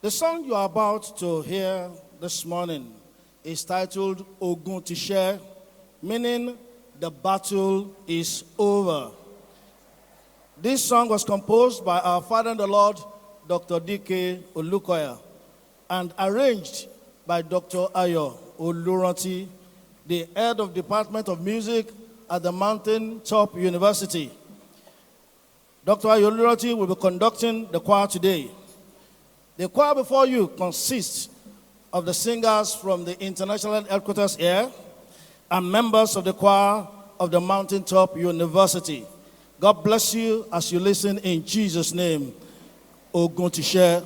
The song you are about to hear this morning is titled Ogun Ti Ṣẹ́, meaning the battle is over. This song was composed by our father in the Lord, Dr. D.K. Olukoya, and arranged by Dr. Ayo Oluranti, the head of Department of Music at the Mountain Top University. Dr. Ayo Oluranti will be conducting the choir today. The choir before you consists of the singers from the international headquarters here and members of the choir of the Mountaintop University. God bless you as you listen in Jesus' name. Ogun Ti Ṣẹ́.